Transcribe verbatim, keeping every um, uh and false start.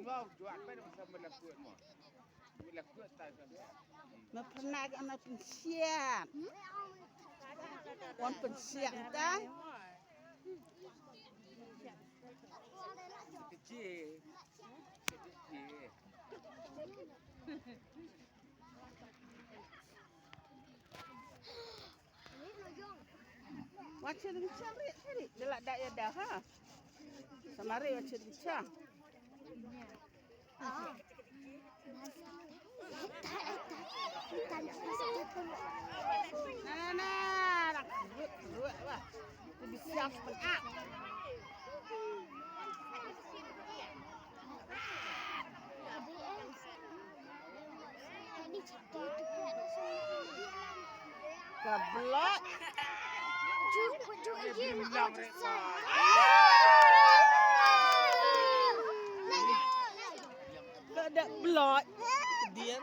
Me pyrna ka na pynsiat. Wan pynsiat ta. Wa chir bichang ri, ri. Dela da ya da ha. Samari wa chir bichang. Na na na. Rak ruat ruat wa. Ku bichang pynah. Ka bloh. Ka da bloh. Dian.